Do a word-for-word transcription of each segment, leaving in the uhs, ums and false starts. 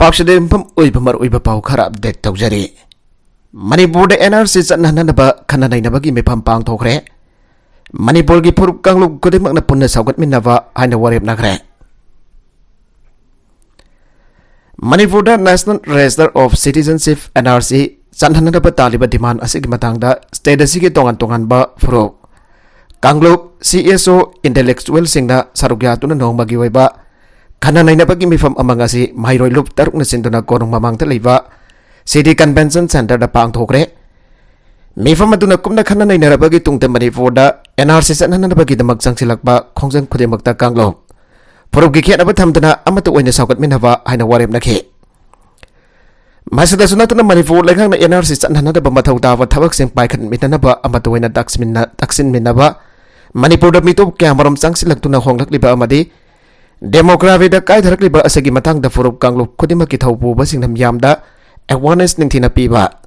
ꯄꯥꯎꯁꯤꯗ ꯌꯨꯝꯐꯝ ꯑꯣꯏꯕ ꯃꯔꯨꯑꯣꯏꯕ ꯄꯥꯎ ꯈꯔ ꯑꯞꯗꯦꯠ ꯇꯧꯖꯔꯤ꯫ ꯃꯅꯤꯄꯨꯔꯗ NRC ꯆꯠꯅꯍꯟꯅꯕ ꯈꯟꯅ ꯅꯩꯅꯕꯒꯤ ꯃꯤꯐꯝ ꯄꯥꯡꯊꯣꯛꯈ꯭ꯔꯦ꯫ ꯃꯅꯤꯄꯨꯔꯒꯤ ꯐꯨꯔꯨꯞ ꯀꯥꯡꯂꯨꯞ ꯈꯨꯗꯤꯡꯃꯛꯅ ꯄꯨꯟꯅ ꯁꯧꯒꯠꯃꯤꯟꯅꯕ ꯍꯥꯏꯅ ꯋꯥꯔꯦꯞꯅꯈ꯭ꯔꯦ꯫ ꯃꯅꯤꯄꯨꯔꯗ National Register of Citizenship, NRC, ꯆꯠꯍꯟꯅꯅꯕ ꯇꯥꯜꯂꯤꯕ ꯗꯤꯃꯥꯟ ꯑꯁꯤꯒꯤ ꯃꯇꯥꯡꯗ ꯁ꯭ꯇꯦꯠ ꯑꯁꯤꯒꯤ ꯇꯣꯉꯥꯟ ꯇꯣꯉꯥꯟꯕ ꯐꯨꯔꯨꯞ, ꯀꯥꯡꯂꯨꯞ, CSO, ꯏꯟꯇꯦꯂꯦꯛꯆꯨꯋꯦꯜꯁꯤꯡꯅ ꯁꯔꯨꯛ ꯌꯥꯗꯨꯅ ꯅꯣꯡꯃꯒꯤ ꯑꯣꯏꯕ ꯈꯟꯅ ꯅꯩꯅꯕꯒꯤ ꯃꯤꯐꯝ ꯑꯃ ꯉꯁꯤ ꯃꯍꯩꯔꯣꯏ ꯂꯨꯞ ꯇꯔꯨꯛꯅ ꯁꯤꯟꯗꯨꯅ ꯀꯣꯅꯨꯡ ꯃꯃꯥꯡꯗ ꯂꯩꯕ ꯁꯤꯇꯤ ꯀꯟꯚꯦꯟꯁꯟ ꯁꯦꯟꯇꯔꯗ ꯄꯥꯡꯊꯣꯛꯈ꯭ꯔꯦ꯫ ꯃꯤꯐꯝ ꯑꯗꯨꯅ ꯀꯨꯞꯅ ꯈꯟꯅ ꯅꯩꯅꯔꯕꯒꯤ ꯇꯨꯡꯗ ꯃꯅꯤꯄꯨꯔꯗ NRC ꯆꯠꯅꯅꯕꯒꯤꯗꯃꯛ ꯆꯪꯁꯤꯜꯂꯛꯄ ꯈꯣꯡꯖꯪ ꯈꯨꯗꯤꯡꯃꯛꯇ ꯀꯥꯡꯂꯨꯞ, ꯐꯨꯔꯨꯞꯀꯤ ꯈꯦꯠꯅꯕ ꯊꯝꯗꯅ ꯑꯃꯠꯇ ꯑꯣꯏꯅ ꯁꯧꯒꯠꯃꯤꯟꯅꯕ ꯍꯥꯏꯅ ꯋꯥꯔꯦꯞꯅꯈꯤ꯫ ꯃꯁꯤꯗꯁꯨ ꯅꯠꯇꯅ ꯃꯅꯤꯄꯨꯔ ꯂꯩꯉꯥꯛꯅ NRC ꯆꯠꯅꯅꯕ ꯃꯊꯧ ꯇꯥꯕ ꯊꯕꯛꯁꯤꯡ ꯄꯥꯏꯈꯠꯃꯤꯟꯅꯅꯕ ꯑꯃꯠꯇ ꯑꯣꯏꯅ ꯇꯛꯁꯤꯟꯃꯤꯟꯅ-, ꯇꯛꯁꯤꯟꯃꯤꯟꯅꯕ, ꯃꯅꯤꯄꯨꯔꯗ ꯃꯤꯇꯣꯞ ꯀꯌꯥꯃꯔꯨꯝ ꯆꯪꯁꯤꯜꯂꯛꯇꯨꯅ ꯍꯣꯡꯂꯛꯂꯤꯕ ꯑꯃꯗꯤ ꯗꯦꯃꯣꯒ꯭ꯔꯥꯐꯤꯗ ꯀꯥꯏꯊꯔꯛꯂꯤꯕ ꯑꯁꯤꯒꯤ ꯃꯇꯥꯡꯗ ꯐꯨꯔꯨꯞ ꯀꯥꯡꯂꯨꯞ ꯈꯨꯗꯤꯡꯃꯛꯀꯤ ꯊꯧꯄꯨꯕꯁꯤꯡꯅ ꯃꯤꯌꯥꯝꯗ ꯑꯦꯋꯥꯔꯅꯦꯁ ꯅꯤꯡꯊꯤꯅ ꯄꯤꯕ,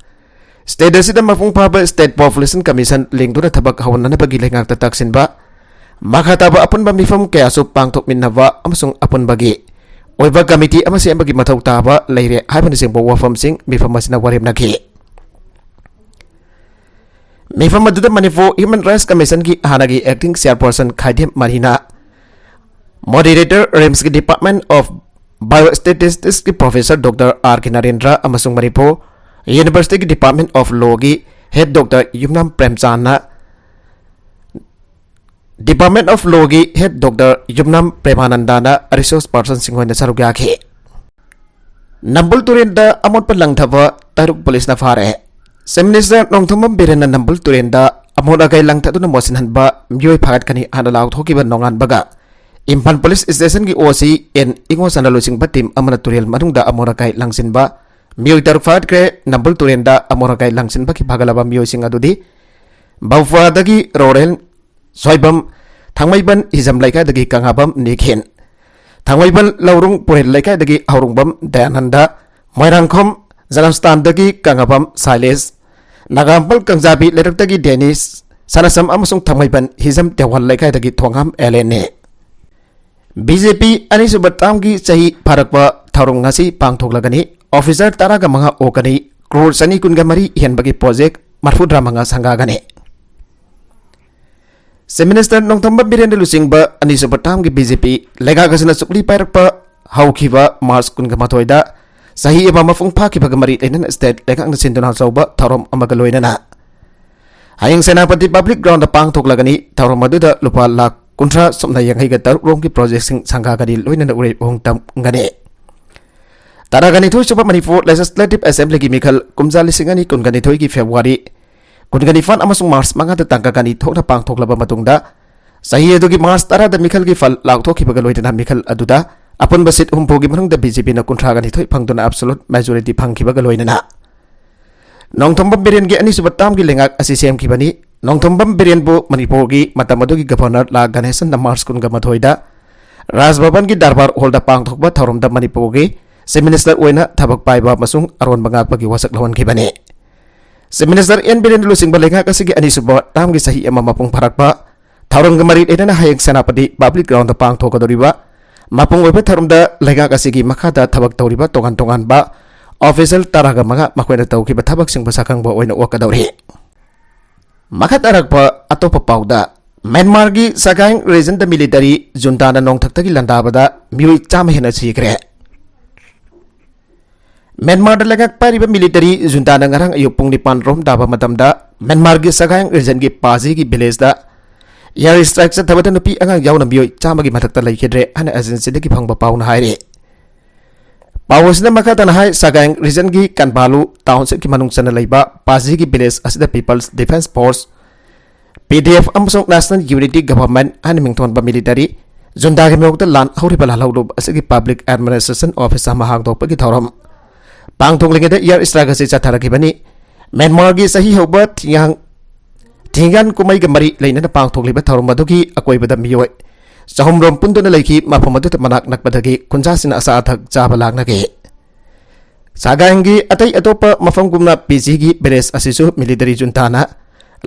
ꯁ꯭ꯇꯦꯠ ꯑꯁꯤꯗ ꯃꯄꯨꯡ ꯐꯥꯕ ꯁ꯭ꯇꯦꯠ ꯄꯣꯄꯨꯂꯦꯁꯟ ꯀꯃꯤꯁꯟ ꯂꯤꯡꯗꯨꯅ ꯊꯕꯛ ꯍꯧꯍꯟꯅꯅꯕꯒꯤ ꯂꯩꯉꯥꯛꯇ ꯇꯛꯁꯤꯟꯕ, ꯃꯈꯥ ꯇꯥꯕ ꯑꯄꯨꯟꯕ ꯃꯤꯐꯝ ꯀꯌꯥꯁꯨ ꯄꯥꯡꯊꯣꯛꯃꯤꯟꯅꯕ ꯑꯃꯁꯨꯡ ꯑꯄꯨꯟꯕꯒꯤ ꯑꯣꯏꯕ ꯀꯃꯤꯇꯤ ꯑꯃ ꯁꯦꯝꯕꯒꯤ ꯃꯊꯧ ꯇꯥꯕ ꯂꯩꯔꯦ ꯍꯥꯏꯕꯅꯆꯤꯡꯕ ꯋꯥꯐꯝꯁꯤꯡ ꯃꯤꯐꯝ ꯑꯁꯤꯅ ꯋꯥꯔꯦꯞꯅꯈꯤ꯫ ꯃꯤꯐꯝ ꯑꯗꯨꯗ ꯃꯅꯤꯄꯨꯔ ꯍ꯭ꯌꯨꯃꯦꯟ ꯔꯥꯏꯠꯁ ꯀꯃꯤꯁꯟꯒꯤ ꯍꯥꯟꯅꯒꯤ ꯑꯦꯛꯇꯤꯡ ꯆꯦꯌꯔꯄꯔꯁꯟ ꯈꯥꯏꯗꯦꯝ ꯃꯔꯤꯅ, ꯃꯣꯗꯤꯔꯦꯇꯔ, RIMSꯀꯤ Department of Biostatisticsꯀꯤ Professor Doctor R K Narendra ꯑꯃꯁꯨꯡ Manipur Universityꯒꯤ Department of Lawꯒꯤ Head Doctor Yumnam ꯄ꯭ꯔꯦꯝꯆꯥꯟꯅ, Department of Lawꯒꯤ Head Doctor Yumnam ꯄ꯭ꯔꯦꯃꯥꯅꯟꯗꯅ resource personꯁꯤꯡ ꯑꯣꯏꯅ ꯁꯔꯨꯛ ꯌꯥꯈꯤ꯫ ꯅꯝꯕꯨꯜ ꯇꯨꯔꯦꯜꯗ ꯑꯃꯣꯠꯄ ꯂꯪꯊꯕ ꯇꯔꯨꯛ ꯄꯨꯂꯤꯁꯅ ꯐꯥꯔꯦ꯫ Chief Minister ꯅꯣꯡꯊꯣꯝꯕꯝ ꯕꯤꯔꯦꯟꯅ ꯅꯝꯕꯨꯜ ꯇꯨꯔꯦꯜꯗ ꯑꯃꯣꯠ ꯑꯀꯥꯏ ꯂꯪꯊꯗꯨꯅ ꯃꯣꯠꯁꯤꯟꯍꯟꯕ ꯃꯤꯑꯣꯏ ꯐꯥꯒꯠꯀꯅꯤ ꯍꯥꯏꯅ ꯂꯥꯎꯊꯣꯛꯈꯤꯕ ꯅꯣꯡꯉꯥꯟꯕꯒ ꯏꯝꯐꯥꯜ ꯄꯨꯂꯤꯁ ꯁ꯭ꯇꯦꯁꯟꯒꯤ OC ꯑꯦꯟ ꯏꯉꯣꯁꯅ ꯂꯨꯆꯤꯡꯕ ꯇꯤꯝ ꯑꯃꯅ ꯇꯨꯔꯦꯜ ꯃꯅꯨꯡꯗ ꯑꯃꯣꯠ ꯑꯀꯥꯏ ꯂꯪꯁꯤꯟꯕ ꯃꯤꯑꯣꯏ ꯇꯔꯨꯛ ꯐꯥꯒꯠꯈ꯭ꯔꯦ꯫ ꯅꯝꯕꯨꯜ ꯇꯨꯔꯦꯜꯗ ꯑꯃꯣꯠ ꯑꯀꯥꯏ ꯂꯪꯁꯤꯟꯕꯒꯤ ꯐꯥꯒꯠꯂꯕ ꯃꯤꯑꯣꯏꯁꯤꯡ ꯑꯗꯨꯗꯤ ꯕꯧꯐꯥꯗꯒꯤ ꯔꯣꯔꯦꯟ ꯁꯣꯏꯕꯝ, ꯊꯥꯡꯃꯩꯕꯟ ꯍꯤꯖꯝ ꯂꯩꯀꯥꯏꯗꯒꯤ ꯀꯪꯉꯥꯕꯝ ꯅꯤꯈꯤꯟ, ꯊꯥꯡꯃꯩꯕꯟ ꯂꯧꯔꯨꯡ ꯄꯨꯔꯦꯜ ꯂꯩꯀꯥꯏꯗꯒꯤ ꯍꯧꯔꯨꯡꯕꯝ ꯗꯌꯥꯅꯟꯗ, ꯃꯣꯏꯔꯥꯡꯈꯣꯝ ꯖꯅꯝꯁꯇꯥꯟꯗꯒꯤ ꯀꯪꯉꯥꯕꯝ ꯁꯥꯏꯂꯦꯁ, ꯅꯒꯥꯝꯄꯥꯜ ꯀꯥꯡꯖꯥꯕꯤ ꯂꯩꯔꯛꯇꯒꯤ ꯗꯦꯅꯤꯁ ꯁꯅꯥꯁꯝ ꯑꯃꯁꯨꯡ ꯊꯥꯡꯃꯩꯕꯟ ꯍꯤꯖꯝ ꯇꯦꯋꯥꯜ ꯂꯩꯀꯥꯏꯗꯒꯤ ꯊꯣꯡꯉꯥꯝ ꯑꯦꯂꯦꯟꯅꯤ꯫ BJP ꯑꯅꯤꯁꯨꯕ ꯇꯥꯝꯒꯤ ꯆꯍꯤ ꯐꯥꯔꯛꯄ ꯊꯧꯔꯝ ꯉꯁꯤ ꯄꯥꯡꯊꯣꯛꯂꯒꯅꯤ꯫ Officer ꯇꯔꯥꯒ ꯃꯉꯥ ꯑꯣꯛꯀꯅꯤ꯫ Crore ꯆꯅꯤ ꯀꯨꯟꯒ ꯃꯔꯤ ꯍꯦꯟꯕꯒꯤ project ꯃꯔꯐꯨꯇꯔꯥ ꯃꯉꯥ ꯁꯪꯒꯥꯒꯅꯤ꯫ Chief Minister ꯅꯣꯡꯊꯣꯝꯕꯝ ꯕꯤꯔꯦꯟꯗ ꯂꯨꯆꯤꯡꯕ ꯑꯅꯤꯁꯨꯕ termꯒꯤ B J P ꯂꯩꯉꯥꯛ ꯑꯁꯤꯅ ꯆꯨꯞꯂꯤ ꯄꯥꯏꯔꯛꯄ ꯍꯧꯈꯤꯕ March ꯀꯨꯟꯒ ꯃꯥꯊꯣꯏꯗ ꯆꯍꯤ ꯑꯃ ꯃꯄꯨꯡ ꯐꯥꯈꯤꯕꯒ ꯃꯔꯤ ꯂꯩꯅꯅ state ꯂꯩꯉꯥꯛꯅ ꯁꯤꯟꯗꯨꯅ ꯑꯆꯧꯕ ꯊꯧꯔꯝ ꯑꯃꯒ ꯂꯣꯏꯅꯅ ꯍꯌꯦꯡ ꯁꯦꯅꯥꯄꯇꯤ Public Groundꯗ ꯄꯥꯡꯊꯣꯛꯂꯒꯅꯤ꯫ ꯊꯧꯔꯝ ꯑꯗꯨꯗ ꯂꯨꯄꯥ ꯂꯥꯈ ꯀꯨꯟꯊ꯭ꯔꯥ ꯁꯨꯞꯅ ꯌꯥꯡꯈꯩꯒ ꯇꯔꯨꯛ ꯔꯣꯝꯒꯤ projectꯁꯤꯡ ꯁꯪꯒꯥꯒꯅꯤ, ꯂꯣꯏꯅꯅ ꯎꯔꯩ ꯎꯍꯣꯡ ꯇꯝꯒꯅꯤ꯫ ꯇꯔꯥꯒ ꯅꯤꯊꯣꯏ ꯁꯨꯕ ꯃꯅꯤꯄꯨꯔ Legislative Assemblyꯒꯤ ꯃꯤꯈꯜ ꯀꯨꯝꯖꯥ ꯂꯤꯁꯤꯡ ꯑꯅꯤ ꯀꯨꯟꯒ ꯅꯤꯊꯣꯏꯒꯤ February ꯀꯨꯟꯒ ꯅꯤꯄꯥꯟ ꯑꯃꯁꯨꯡ March ꯃꯉꯥꯗ ꯇꯥꯡꯀꯛ ꯑꯅꯤ ꯊꯣꯛꯅ ꯄꯥꯡꯊꯣꯛꯂꯕ ꯃꯇꯨꯡꯗ, ꯆꯍꯤ ꯑꯗꯨꯒꯤ March ꯇꯔꯥꯗ ꯃꯤꯈꯜꯒꯤ ꯐꯜ ꯂꯥꯎꯊꯣꯛꯈꯤꯕꯒ ꯂꯣꯏꯅꯅ ꯃꯤꯈꯜ ꯑꯗꯨꯗ ꯑꯄꯨꯟꯕ seat ꯍꯨꯝꯐꯨꯒꯤ ꯃꯅꯨꯡꯗ B J Pꯅ ꯀꯨꯟꯊ꯭ꯔꯥꯒ ꯅꯤꯊꯣꯏ ꯐꯪꯗꯨꯅ absolute majority ꯐꯪꯈꯤꯕꯒ ꯂꯣꯏꯅꯅ ꯅꯣꯡꯊꯣꯝꯕꯝ ꯕꯤꯔꯦꯟꯒꯤ ꯑꯅꯤꯁꯨꯕ termꯒꯤ ꯂꯩꯉꯥꯛ ꯑꯁꯤ ꯁꯦꯝꯈꯤꯕꯅꯤ꯫ ꯅꯣꯡꯊꯣꯝꯕꯝ ꯕꯤꯔꯦꯟꯕꯨ ꯃꯅꯤꯄꯨꯔꯒꯤ ꯃꯇꯝ ꯑꯗꯨꯒꯤ Governor ꯂꯥ ꯒꯅꯦꯁꯟꯅ March ꯀꯨꯟꯒ ꯃꯥꯊꯣꯏꯗ ꯔꯥꯖ ꯚꯕꯟꯒꯤ Darbar Hallꯗ ꯄꯥꯡꯊꯣꯛꯄ ꯊꯧꯔꯝꯗ ꯃꯅꯤꯄꯨꯔꯒꯤ Chief Minister ꯑꯣꯏꯅ ꯊꯕꯛ ꯄꯥꯏꯕ ꯑꯃꯁꯨꯡ ꯑꯔꯣꯟꯕ ꯉꯥꯛꯄꯒꯤ ꯋꯥꯁꯛ ꯂꯧꯍꯟꯈꯤꯕꯅꯤ꯫ Chief Minister N ꯕꯤꯔꯦꯟ ꯂꯨꯆꯤꯡꯕ ꯂꯩꯉꯥꯛ ꯑꯁꯤꯒꯤ ꯑꯅꯤꯁꯨꯕ termꯒꯤ ꯆꯍꯤ ꯑꯃ ꯃꯄꯨꯡ ꯐꯥꯔꯛꯄ ꯊꯧꯔꯝꯒ ꯃꯔꯤ ꯂꯩꯅꯅ ꯍꯌꯦꯡ ꯁꯦꯅꯥꯄꯇꯤ Public Groundꯗ ꯄꯥꯡꯊꯣꯛꯀꯗꯧꯔꯤꯕ ꯃꯄꯨꯡ ꯑꯣꯏꯕ ꯊꯧꯔꯝꯗ ꯂꯩꯉꯥꯛ ꯑꯁꯤꯒꯤ ꯃꯈꯥꯗ ꯊꯕꯛ ꯇꯧꯔꯤꯕ ꯇꯣꯉꯥꯟ ꯇꯣꯉꯥꯟꯕ official ꯇꯔꯥꯒ ꯃꯉꯥ, ꯃꯈꯣꯏꯅ ꯇꯧꯈꯤꯕ ꯊꯕꯛꯁꯤꯡꯕꯨ ꯁꯛꯈꯪꯕ ꯑꯣꯏꯅ ꯑꯣꯛꯀꯗꯧꯔꯤ꯫ ꯃꯈꯥ ꯇꯥꯔꯛꯄ ꯑꯇꯣꯞꯄ ꯄꯥꯎꯗ, ꯃ꯭ꯌꯥꯟꯃꯥꯔꯒꯤ ꯁꯒꯥꯏꯡ regionꯗ military juntaꯅ ꯅꯣꯡꯊꯛꯇꯒꯤ ꯂꯥꯟꯗꯥꯕꯗ ꯃꯤꯑꯣꯏ ꯆꯥꯝꯃ ꯍꯦꯟꯅ ꯁꯤꯈ꯭ꯔꯦ꯫ ꯃ꯭ꯌꯥꯟꯃꯥꯔꯗ ꯂꯩꯉꯥꯛ ꯄꯥꯏꯔꯤꯕ military juntaꯅ ꯉꯔꯥꯡ ꯑꯌꯨꯛ ꯄꯨꯡ ꯅꯤꯄꯥꯟ ꯔꯣꯝ ꯇꯥꯕ ꯃꯇꯝꯗ ꯃ꯭ꯌꯥꯟꯃꯥꯔꯒꯤ ꯁꯒꯥꯏꯡ regionꯒꯤ ꯄꯥꯖꯤꯒꯤ villageꯇ air strike ꯆꯠꯊꯕꯗ ꯅꯨꯄꯤ ꯑꯉꯥꯡ ꯌꯥꯎꯅ ꯃꯤꯑꯣꯏ ꯆꯥꯝꯃꯒꯤ ꯃꯊꯛꯇ ꯂꯩꯈꯤꯗ꯭ꯔꯦ ꯍꯥꯏꯅ agencyꯗꯒꯤ ꯐꯪꯕ ꯄꯥꯎꯅ ꯍꯥꯏꯔꯤ꯫ ꯄꯥꯎ ꯑꯁꯤꯅ ꯃꯈꯥ ꯇꯥꯅ ꯍꯥꯏ, ꯁꯒꯥꯏꯡ regionꯒꯤ ꯀꯟꯕꯥꯂꯨ townshipꯀꯤ ꯃꯅꯨꯡ ꯆꯟꯅ ꯂꯩꯕ ꯄꯥꯖꯤꯒꯤ village ꯑꯁꯤꯗ People's Defence Force, P D F ꯑꯃꯁꯨꯡ National Unity Government ꯍꯥꯏꯅ ꯃꯤꯡꯊꯣꯟꯕ military juntaꯒꯤ ꯃꯥꯌꯣꯛꯇ ꯂꯥꯟ ꯍꯧꯔꯤꯕ ꯂꯥꯜꯍꯧꯂꯨꯞ ꯑꯁꯤꯒꯤ Public Administration Office ꯑꯃ ꯍꯥꯡꯗꯣꯛꯄꯒꯤ ꯊꯧꯔꯝ ꯄꯥꯡꯊꯣꯛꯂꯤꯉꯩꯗ air strike ꯑꯁꯤ ꯆꯠꯊꯔꯛꯈꯤꯕꯅꯤ꯫ ꯃ꯭ꯌꯥꯟꯃꯥꯔꯒꯤ ꯆꯍꯤ ꯍꯧꯕ ꯊꯤꯌꯥꯡ, ꯊꯤꯌꯥꯟ ꯀꯨꯝꯍꯩꯒ ꯃꯔꯤ ꯂꯩꯅꯅ ꯄꯥꯡꯊꯣꯛꯂꯤꯕ ꯊꯧꯔꯝ ꯑꯗꯨꯒꯤ ꯑꯀꯣꯏꯕꯗ ꯃꯤꯑꯣꯏ ꯆꯍꯨꯝ ꯔꯣꯝ ꯄꯨꯟꯗꯨꯅ ꯂꯩꯈꯤ꯫ ꯃꯐꯝ ꯑꯗꯨꯗ ꯃꯅꯥꯛ ꯅꯛꯄꯗꯒꯤ ꯈꯨꯟꯖꯥꯁꯤꯡꯅ ꯑꯆꯥ ꯑꯊꯛ ꯆꯥꯕ ꯂꯥꯛꯅꯈꯤ꯫ ꯁꯒꯥꯏꯡꯒꯤ ꯑꯇꯩ ꯑꯇꯣꯞꯄ ꯃꯐꯝꯒꯨꯝꯅ ꯄꯤꯖꯤꯒꯤ village ꯑꯁꯤꯁꯨ military juntaꯅ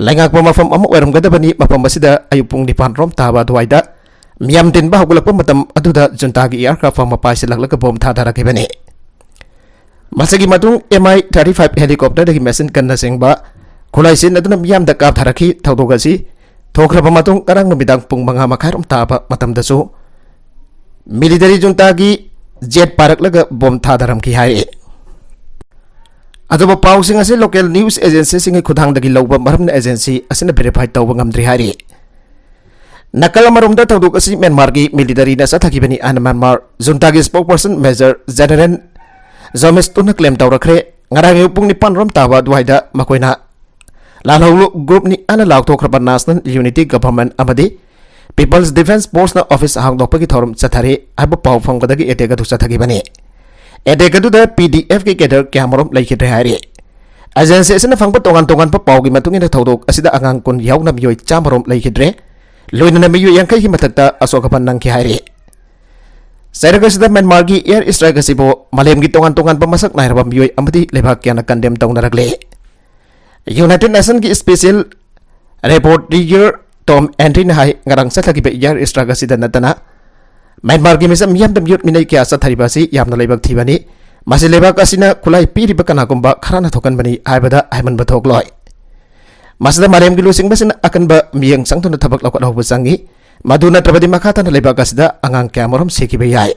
ꯂꯩꯉꯥꯛꯄ ꯃꯐꯝ ꯑꯃ ꯑꯣꯏꯔꯝꯒꯗꯕꯅꯤ꯫ ꯃꯐꯝ ꯑꯁꯤꯗ ꯑꯌꯨꯛ ꯄꯨꯡ ꯅꯤꯄꯥꯟ ꯔꯣꯝ ꯇꯥꯕ ꯑꯗꯨꯋꯥꯏꯗ ꯃꯤꯌꯥꯝ ꯇꯤꯟꯕ ꯍꯧꯒꯠꯂꯛꯄ ꯃꯇꯝ ꯑꯗꯨꯗ ꯖꯨꯟꯇꯥꯒꯤ ꯑꯦꯌꯔꯀ꯭ꯔꯥꯐ ꯑꯃ ꯄꯥꯏꯁꯤꯜꯂꯛꯂꯒ ꯕꯣꯝ ꯊꯥꯗꯔꯛꯈꯤꯕꯅꯤ꯫ ꯃꯁꯤꯒꯤ ꯃꯇꯨꯡ ꯑꯦꯝ ꯑꯥꯏ ꯊꯥꯔꯇꯤ ꯐꯥꯏꯚ ꯍꯦꯂꯤꯀꯣꯞꯇꯔꯗꯒꯤ ꯃꯦꯁꯤꯟ ꯒꯟꯅꯆꯤꯡꯕ ꯈꯨꯠꯂꯥꯏꯁꯤꯟ ꯑꯗꯨꯅ ꯃꯤꯌꯥꯝꯗ ꯀꯥꯞꯊꯔꯛꯈꯤ꯫ ꯊꯧꯗꯣꯛ ꯑꯁꯤ ꯊꯣꯛꯈ꯭ꯔꯕ ꯃꯇꯨꯡ ꯉꯔꯥꯡ ꯅꯨꯃꯤꯗꯥꯡ ꯄꯨꯡ ꯃꯉꯥ ꯃꯈꯥꯏꯔꯣꯝ ꯇꯥꯕ ꯃꯇꯝꯗꯁꯨ ꯃꯤꯂꯤꯇꯔꯤ ꯖꯨꯟꯇꯥꯒꯤ ꯖꯦꯠ ꯄꯥꯏꯔꯛꯂꯒ ꯕꯣꯝ ꯊꯥꯗꯔꯝꯈꯤ ꯍꯥꯏꯔꯤ꯫ ꯑꯗꯨꯕꯨ ꯄꯥꯎꯁꯤꯡ ꯑꯁꯤ ꯂꯣꯀꯦꯜ ꯅ꯭ꯌꯨꯁ ꯑꯦꯖꯦꯟꯁꯤꯁꯤꯡꯒꯤ ꯈꯨꯠꯊꯥꯡꯗꯒꯤ ꯂꯧꯕ ꯃꯔꯝꯅ ꯑꯦꯖꯦꯟꯁꯤ ꯑꯁꯤꯅ ꯚꯦꯔꯤꯐꯥꯏ ꯇꯧꯕ ꯉꯝꯗ꯭ꯔꯤ ꯍꯥꯏꯔꯤ꯫ ꯅꯥꯀꯜ ꯑꯃꯔꯣꯝꯗ ꯊꯧꯗꯣꯛ ꯑꯁꯤ ꯃ꯭ꯌꯥꯟꯃꯥꯔꯒꯤ ꯃꯤꯂꯤꯇꯔꯤꯅ ꯆꯠꯊꯈꯤꯕꯅꯤ ꯍꯥꯏꯅ ꯃ꯭ꯌꯥꯟꯃꯥꯔ ꯖꯨꯟꯇꯥꯒꯤ ꯁ꯭ꯄꯣꯛꯄꯔꯁꯟ ꯃꯦꯖꯔ ꯖꯦꯅꯔꯦꯜ ꯖꯣꯃꯤꯁꯇꯨꯅ ꯀ꯭ꯂꯦꯝ ꯇꯧꯔꯛꯈ꯭ꯔꯦ꯫ ꯉꯔꯥꯡ ꯑꯌꯨꯛ ꯄꯨꯡ ꯅꯤꯄꯥꯟ ꯔꯣꯝ ꯇꯥꯕ ꯑꯗꯨꯋꯥꯏꯗ ꯃꯈꯣꯏꯅ ꯂꯥꯜꯍꯧꯂꯨ ꯒ꯭ꯔꯨꯞꯅꯤ ꯍꯥꯏꯅ ꯂꯥꯎꯊꯣꯛꯈ꯭ꯔꯕ ꯅꯦꯁꯅꯦꯜ ꯌꯨꯅꯤꯇꯤ ꯒꯚꯔꯟꯃꯦꯟꯠ ꯑꯃꯗꯤ ꯄꯤꯄꯜꯁ ꯗꯤꯐꯦꯟꯁ ꯐꯣꯔꯁꯅ ꯑꯣꯐꯤꯁ ꯍꯥꯡꯗꯣꯛꯄꯒꯤ ꯊꯧꯔꯝ ꯆꯠꯊꯔꯤ ꯍꯥꯏꯕ ꯄꯥꯎ ꯐꯪꯕꯗꯒꯤ ꯑꯦꯇꯦꯛ ꯑꯗꯨ ꯆꯠꯊꯈꯤꯕꯅꯤ꯫ ꯑꯦꯇꯦꯛ ꯑꯗꯨꯗ ꯄꯤ ꯗꯤ ꯑꯦꯐꯀꯤ ꯀꯦꯗꯔ ꯀꯌꯥꯃꯔꯨꯝ ꯂꯩꯈꯤꯗ꯭ꯔꯦ ꯍꯥꯏꯔꯤ꯫ ꯑꯦꯖꯦꯟꯁꯤ ꯑꯁꯤꯅ ꯐꯪꯕ ꯇꯣꯉꯥꯟ ꯇꯣꯉꯥꯟꯕ ꯄꯥꯎꯒꯤ ꯃꯇꯨꯡ ꯏꯟꯅ ꯊꯧꯗꯣꯛ ꯑꯁꯤꯗ ꯑꯉꯥꯡ ꯀꯨꯟ ꯌꯥꯎꯅ ꯃꯤꯑꯣꯏ ꯆꯥꯝꯃꯔꯣꯝ ꯂꯩꯈꯤꯗ꯭ꯔꯦ꯫ ꯂꯣꯏꯅꯅ ꯃꯤꯑꯣꯏ ꯌꯥꯡꯈꯩꯒꯤ ꯃꯊꯛꯇ ꯑꯁꯣꯛ ꯑꯄꯟ ꯅꯪꯈꯤ ꯍꯥꯏꯔꯤ꯫ ꯆꯩꯔꯛ ꯑꯁꯤꯗ ꯃ꯭ꯌꯥꯟꯃꯥꯔꯒꯤ ꯑꯦꯌꯔ ꯁ꯭ꯇ꯭ꯔꯥꯏꯛ ꯑꯁꯤꯕꯨ ꯃꯥꯂꯦꯝꯒꯤ ꯇꯣꯉꯥꯟ ꯇꯣꯉꯥꯟꯕ ꯃꯁꯛ ꯅꯥꯏꯔꯕ ꯃꯤꯑꯣꯏ ꯑꯃꯗꯤ ꯂꯩꯕꯥꯛ ꯀꯌꯥꯅ ꯀꯟꯗꯦꯝ ꯇꯧꯅꯔꯛꯂꯦ꯫ ꯌꯨꯅꯥꯏꯇꯦꯗ ꯅꯦꯁꯟꯒꯤ ꯁ꯭ꯄꯦꯁꯤꯌꯦꯜ ꯔꯦꯄꯣꯔꯇꯤꯌꯔ ꯇꯣꯝ ꯑꯦꯟꯗ꯭ꯔꯤꯅ ꯍꯥꯏ, ꯉꯔꯥꯡ ꯆꯠꯊꯈꯤꯕ ꯑꯦꯌꯔ ꯁ꯭ꯇ꯭ꯔꯥꯏꯛ ꯑꯁꯤꯗ ꯅꯠꯇꯅ ꯃ꯭ꯌꯥꯟꯃꯥꯔꯒꯤ ꯃꯤꯆꯝ ꯃꯤꯌꯥꯝꯗ ꯃꯤꯑꯣꯠ ꯃꯤꯅꯩ ꯀꯌꯥ ꯆꯠꯊꯔꯤꯕ ꯑꯁꯤ ꯌꯥꯝꯅ ꯂꯥꯏꯕꯛ ꯊꯤꯕꯅꯤ꯫ ꯃꯁꯤ ꯂꯩꯕꯥꯛ ꯑꯁꯤꯅ ꯈꯨꯠꯂꯥꯏ ꯄꯤꯔꯤꯕ ꯀꯅꯥꯒꯨꯝꯕ ꯈꯔꯅ ꯊꯣꯛꯍꯟꯕꯅꯤ ꯍꯥꯏꯕꯗ ꯍꯥꯏꯃꯟꯕ ꯊꯣꯛꯂꯣꯏ꯫ ꯃꯁꯤꯗ ꯃꯥꯂꯦꯝꯒꯤ ꯂꯨꯆꯤꯡꯕꯁꯤꯡꯅ ꯑꯀꯟꯕ ꯃꯤꯠꯌꯦꯡ ꯆꯪꯗꯨꯅ ꯊꯕꯛ ꯂꯧꯈꯠꯍꯧꯕ ꯆꯪꯏ꯫ ꯃꯗꯨ ꯅꯠꯇ꯭ꯔꯕꯗꯤ ꯃꯈꯥ ꯇꯥꯅ ꯂꯩꯕꯥꯛ ꯑꯁꯤꯗ ꯑꯉꯥꯡ ꯀꯌꯥꯃꯔꯨꯝ ꯁꯤꯈꯤꯕ ꯌꯥꯏ꯫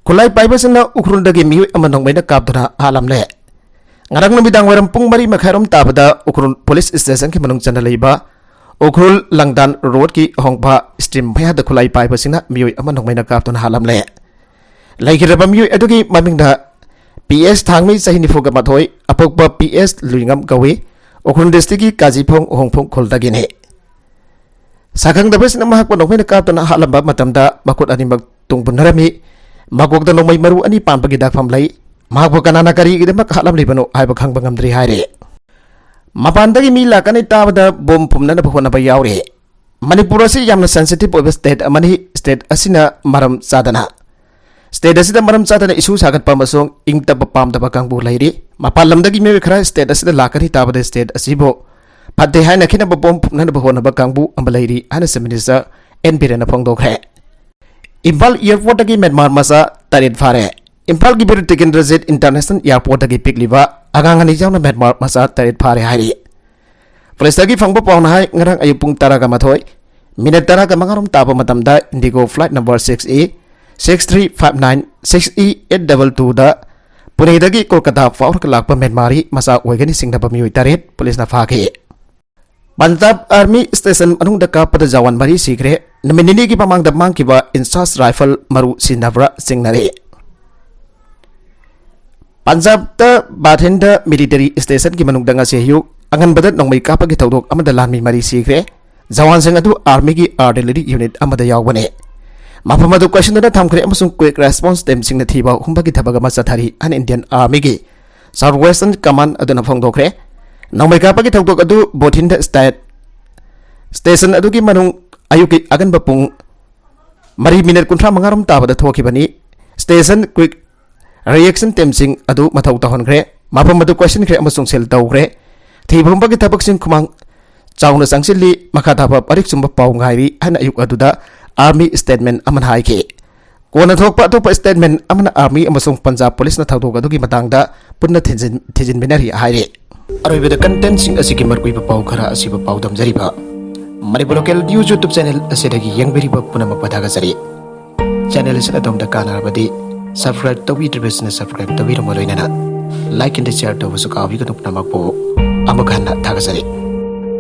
ꯈꯨꯠꯂꯥꯏ ꯄꯥꯏꯕꯁꯤꯡꯅ ꯎꯈ꯭ꯔꯨꯜꯗꯒꯤ ꯃꯤꯑꯣꯏ ꯑꯃ ꯅꯣꯡꯃꯩꯅ ꯀꯥꯞꯇꯨꯅ ꯍꯥꯠꯂꯝꯂꯦ꯫ ꯉꯔꯥꯡ ꯅꯨꯃꯤꯗꯥꯡ ꯋꯥꯏꯔꯝ ꯄꯨꯡ ꯃꯔꯤ ꯃꯈꯥꯏꯔꯣꯝ ꯇꯥꯕꯗ ꯎꯈ꯭ꯔꯨꯜ ꯄꯨꯂꯤꯁ ꯁ꯭ꯇꯦꯁꯟꯒꯤ ꯃꯅꯨꯡ ꯆꯟꯅ ꯂꯩꯕ ꯎꯈ꯭ꯔꯨꯜ ꯂꯪꯗꯥꯟ ꯔꯣꯗꯀꯤ ꯑꯍꯣꯡꯕ ꯁ꯭ꯇ꯭ꯔꯤꯝ ꯃꯌꯥꯗ ꯈꯨꯠꯂꯥꯏ ꯄꯥꯏꯕꯁꯤꯡꯅ ꯃꯤꯑꯣꯏ ꯑꯃ ꯅꯣꯡꯃꯩꯅ ꯀꯥꯞꯇꯨꯅ ꯍꯥꯠꯂꯝꯂꯦ꯫ ꯂꯩꯈꯤꯗ꯭ꯔꯕ ꯃꯤꯑꯣꯏ ꯑꯗꯨꯒꯤ ꯃꯃꯤꯡꯗ ꯄꯤ ꯑꯦꯁ ꯊꯥꯡꯃꯩ, ꯆꯍꯤ ꯅꯤꯐꯨꯒ ꯃꯥꯊꯣꯏ, ꯑꯄꯣꯛꯄ ꯄꯤ ꯑꯦꯁ ꯂꯨꯏꯉꯝ ꯀꯧꯏ, ꯎꯈ꯭ꯔꯨꯜ ꯗꯤꯁꯇ꯭ꯔꯤꯛꯀꯤ ꯀꯥꯖꯤꯐꯣꯡ ꯍꯣꯡꯐꯣꯡ ꯈꯨꯜꯗꯒꯤꯅꯤ꯫ ꯁꯛꯈꯪꯗꯕꯁꯤꯡꯅ ꯃꯍꯥꯛꯄꯨ ꯅꯣꯡꯃꯩꯅ ꯀꯥꯞꯇꯨꯅ ꯍꯥꯠꯂꯝꯕ ꯃꯇꯝꯗ ꯃꯈꯨꯠ ꯑꯅꯤꯃꯛ ꯇꯨꯡ ꯄꯨꯟꯅꯔꯝꯃꯤ꯫ ꯃꯀꯣꯛꯇ ꯅꯣꯡꯃꯩ ꯃꯔꯨ ꯑꯅꯤ ꯄꯥꯟꯕꯒꯤ ꯗꯥꯛꯐꯝ ꯂꯩ꯫ ꯃꯍꯥꯛꯄꯨ ꯀꯅꯥꯅ ꯀꯔꯤꯒꯤꯗꯃꯛ ꯍꯥꯠꯂꯝꯂꯤꯕꯅꯣ ꯍꯥꯏꯕ ꯈꯪꯕ ꯉꯝꯗ꯭ꯔꯤ ꯍꯥꯏꯔꯤ꯫ ꯃꯄꯥꯟꯗꯒꯤ ꯃꯤ ꯂꯥꯛꯀꯅꯤ ꯇꯥꯕꯗ ꯕꯣꯝ ꯐꯨꯝꯅꯅꯕ ꯍꯣꯠꯅꯕ ꯌꯥꯎꯔꯤ꯫ ꯃꯅꯤꯄꯨꯔ ꯑꯁꯤ ꯌꯥꯝꯅ ꯁꯦꯟꯁꯤꯇꯤꯚ ꯑꯣꯏꯕ ꯁ꯭ꯇꯦꯠ ꯑꯃꯅꯤ꯫ ꯁ꯭ꯇꯦꯠ ꯑꯁꯤꯅ ꯃꯔꯝ ꯆꯥꯗꯅ, ꯁ꯭ꯇꯦꯠ ꯑꯁꯤꯗ ꯃꯔꯝ ꯆꯥꯗꯅ ꯏꯁꯨ ꯁꯥꯒꯠꯄ ꯑꯃꯁꯨꯡ ꯏꯪ ꯇꯞꯄ ꯄꯥꯝꯗꯕ ꯀꯥꯡꯕꯨ ꯂꯩꯔꯤ꯫ ꯃꯄꯥꯟ ꯂꯝꯗꯒꯤ ꯃꯤꯑꯣꯏ ꯈꯔ ꯁ꯭ꯇꯦꯠ ꯑꯁꯤꯗ ꯂꯥꯛꯀꯅꯤ ꯇꯥꯕꯗ ꯁ꯭ꯇꯦꯠ ꯑꯁꯤꯕꯨ ꯐꯠꯇꯦ ꯍꯥꯏꯅ ꯈꯦꯠꯅꯕ ꯕꯣꯝ ꯐꯨꯝꯅꯅꯕ ꯍꯣꯠꯅꯕ ꯀꯥꯡꯕꯨ ꯑꯃ ꯂꯩꯔꯤ ꯍꯥꯏꯅ ꯆꯤꯐ ꯃꯤꯅꯤꯁꯇꯔ ꯑꯦꯟ ꯕꯤꯔꯦꯟꯅ ꯐꯣꯡꯗꯣꯛꯈ꯭ꯔꯦ꯫ ꯏꯝꯐꯥꯜ ꯑꯦꯌꯔꯄꯣꯔꯠꯇꯒꯤ ꯃ꯭ꯌꯥꯟꯃꯥꯔ ꯃꯆꯥ ꯇꯔꯦꯠ ꯐꯥꯔꯦ꯫ ꯏꯝꯐꯥꯜꯒꯤ ꯕꯤꯔ ꯇꯤꯀꯦꯟꯗ꯭ꯔꯖꯤꯠ ꯏꯟꯇꯔꯅꯦꯁꯅꯦꯜ ꯑꯦꯌꯔꯄꯣꯔꯠꯇꯒꯤ ꯄꯤꯛꯂꯤꯕ ꯑꯉꯥꯡ ꯑꯅꯤ ꯌꯥꯎꯅ ꯃ꯭ꯌꯥꯟꯃꯥꯔ ꯃꯆꯥ ꯇꯔꯦꯠ ꯐꯥꯔꯦ ꯍꯥꯏꯔꯤ꯫ ꯄꯨꯂꯤꯁꯇꯒꯤ ꯐꯪꯕ ꯄꯥꯎꯅ ꯍꯥꯏ, ꯉꯔꯥꯡ ꯑꯌꯨꯛ ꯄꯨꯡ ꯇꯔꯥꯒ ꯃꯥꯊꯣꯏ ꯃꯤꯅꯤꯠ ꯇꯔꯥꯒ ꯃꯉꯥ ꯔꯣꯝ ꯇꯥꯕ ꯃꯇꯝꯗ IndiGo flight number six E six three five nine, six E eight double ꯇꯨꯗ ꯄꯨꯅꯦꯗꯒꯤ ꯀꯣꯜꯀꯇꯥ ꯐꯥꯎꯔꯒ ꯂꯥꯛꯄ ꯃ꯭ꯌꯥꯟꯃꯥꯔꯤ ꯃꯆꯥ ꯑꯣꯏꯒꯅꯤ ꯆꯤꯡꯅꯕ ꯃꯤꯑꯣꯏ ꯇꯔꯦꯠ ꯄꯨꯂꯤꯁꯅ ꯐꯥꯈꯤ꯫ ꯄꯟꯖꯥꯕ ꯑꯥꯔꯃꯤ ꯁ꯭ꯇꯦꯁꯟ ꯃꯅꯨꯡꯗ ꯀꯥꯞꯄꯗ ꯖꯋꯥꯟ ꯃꯔꯤ ꯁꯤꯈ꯭ꯔꯦ꯫ ꯅꯨꯃꯤꯠ ꯅꯤꯅꯤꯒꯤ ꯃꯃꯥꯡꯗ ꯃꯥꯡꯈꯤꯕ ꯏꯟꯆꯥꯔꯖ ꯔꯥꯏꯐꯜ ꯃꯔꯨ ꯁꯤꯖꯤꯟꯅꯕ꯭ꯔꯥ ꯆꯤꯡꯅꯔꯤ꯫ ꯄꯟꯖꯥꯕꯇ ꯕꯥꯊꯤꯟꯗ ꯃꯤꯂꯤꯇꯔꯤ ꯁ꯭ꯇꯦꯁꯟꯒꯤ ꯃꯅꯨꯡꯗ ꯉꯁꯤ ꯑꯌꯨꯛ ꯑꯉꯟꯕꯗ ꯅꯣꯡꯃꯩ ꯀꯥꯞꯄꯒꯤ ꯊꯧꯗꯣꯛ ꯑꯃꯗ ꯂꯥꯟꯃꯤ ꯃꯔꯤ ꯁꯤꯈ꯭ꯔꯦ꯫ ꯖꯋꯥꯟꯁꯤꯡ ꯑꯗꯨ ꯑꯥꯔꯃꯤꯒꯤ ꯑꯥꯔꯇꯤꯂꯔꯤ ꯌꯨꯅꯤꯠ ꯑꯃꯗ ꯌꯥꯎꯕꯅꯤ꯫ ꯃꯐꯝ ꯑꯗꯨ ꯀꯣꯏꯁꯤꯟꯗꯨꯅ ꯊꯝꯈ꯭ꯔꯦ ꯑꯃꯁꯨꯡ ꯀ꯭ꯋꯤꯛ ꯔꯦꯁꯄꯣꯟꯁ ꯇꯤꯝꯁꯤꯡꯅ ꯊꯤꯕ ꯍꯨꯝꯕꯒꯤ ꯊꯕꯛ ꯑꯃ ꯆꯠꯊꯔꯤ ꯍꯥꯏꯅ ꯏꯟꯗꯤꯌꯟ ꯑꯥꯔꯃꯤꯒꯤ ꯁꯥꯎꯠ ꯋꯦꯁꯇꯔꯟ ꯀꯃꯥꯟ ꯑꯗꯨꯅ ꯐꯣꯡꯗꯣꯛꯈ꯭ꯔꯦ꯫ ꯅꯣꯡꯃꯩ ꯀꯥꯞꯄꯒꯤ ꯊꯧꯗꯣꯛ ꯑꯗꯨ ꯕꯣꯊꯤꯟꯗ ꯁ꯭ꯇꯦꯠ ꯁ꯭ꯇꯦꯁꯟ ꯑꯗꯨꯒꯤ ꯃꯅꯨꯡ ꯑꯌꯨꯛꯀꯤ ꯑꯉꯟꯕ ꯄꯨꯡ ꯃꯔꯤ ꯃꯤꯅꯤꯠ ꯀꯨꯟꯊ꯭ꯔꯥ ꯃꯉꯥ ꯔꯣꯝ ꯇꯥꯕꯗ ꯊꯣꯛꯈꯤꯕꯅꯤ꯫ ꯁ꯭ꯇꯦꯁꯟ ꯀ꯭ꯋꯤꯛ ꯔꯤꯑꯦꯛꯁꯟ ꯇꯤꯝꯁꯤꯡ ꯑꯗꯨ ꯃꯊꯧ ꯇꯧꯍꯟꯈ꯭ꯔꯦ꯫ ꯃꯐꯝ ꯑꯗꯨ ꯀꯣꯏꯁꯤꯟꯈ꯭ꯔꯦ ꯑꯃꯁꯨꯡ ꯁꯤꯜ ꯇꯧꯈ꯭ꯔꯦ꯫ ꯊꯤꯕ ꯍꯨꯝꯕꯒꯤ ꯊꯕꯛꯁꯤꯡ ꯈꯨꯃꯥꯡ ꯆꯥꯎꯅ ꯆꯪꯁꯤꯜꯂꯤ꯫ ꯃꯈꯥ ꯇꯥꯕ ꯃꯔꯤꯛ ꯆꯨꯝꯕ ꯄꯥꯎ ꯉꯥꯏꯔꯤ ꯍꯥꯏꯅ ꯑꯌꯨꯛ ꯑꯗꯨꯗ ꯑꯥꯔꯃꯤ ꯁ꯭ꯇꯦꯠꯃꯦꯟ ꯑꯃꯅ ꯍꯥꯏꯈꯤ꯫ ꯀꯣꯟꯅ ꯊꯣꯛꯄ ꯑꯇꯣꯞꯄ ꯁ꯭ꯇꯦꯠꯃꯦꯟ ꯑꯃꯅ ꯑꯥꯔꯃꯤ ꯑꯃꯁꯨꯡ ꯄꯟꯖꯥꯕ ꯄꯨꯂꯤꯁꯅ ꯊꯧꯗꯣꯛ ꯑꯗꯨꯒꯤ ꯃꯇꯥꯡꯗ ꯄꯨꯟꯅ ꯊꯤꯖꯤꯟ-, ꯊꯤꯖꯤꯟꯃꯤꯟꯅꯔꯤ ꯍꯥꯏꯔꯤ꯫ ꯑꯔꯣꯏꯕꯗ ꯀꯟꯇꯦꯟꯁꯤꯡ ꯑꯁꯤꯒꯤ ꯃꯔꯨꯑꯣꯏꯕ ꯄꯥꯎ ꯈꯔ ꯑꯁꯤꯕꯨ ꯄꯥꯎꯗꯝꯖꯔꯤꯕ Manipur local news YouTube channel ꯑꯁꯤꯗꯒꯤ ꯌꯦꯡꯕꯤꯔꯤꯕ ꯄꯨꯝꯅꯃꯛꯄꯨ ꯊꯥꯒꯠꯆꯔꯤ꯫ ꯆꯦꯅꯦꯜ ꯑꯁꯤꯅ ꯑꯗꯣꯝꯗ ꯀꯥꯟꯅꯔꯕꯗꯤ ꯁꯕꯁꯀ꯭ꯔꯥꯏꯕ ꯇꯧꯕꯤꯗ꯭ꯔꯤꯕꯁꯤꯅ ꯁꯕꯁꯀ꯭ꯔꯥꯏꯕ ꯇꯧꯕꯤꯔꯝꯕ ꯂꯣꯏꯅꯅ ꯂꯥꯏꯛ ꯑꯦꯟ ꯁꯤꯌꯔ ꯇꯧꯕꯁꯨ ꯀꯥꯎꯕꯤꯒꯅꯨ꯫ ꯄꯨꯝꯅꯃꯛꯄꯨ ꯑꯃꯨꯛ ꯍꯟꯅ ꯊꯥꯒꯠꯆꯔꯤ꯫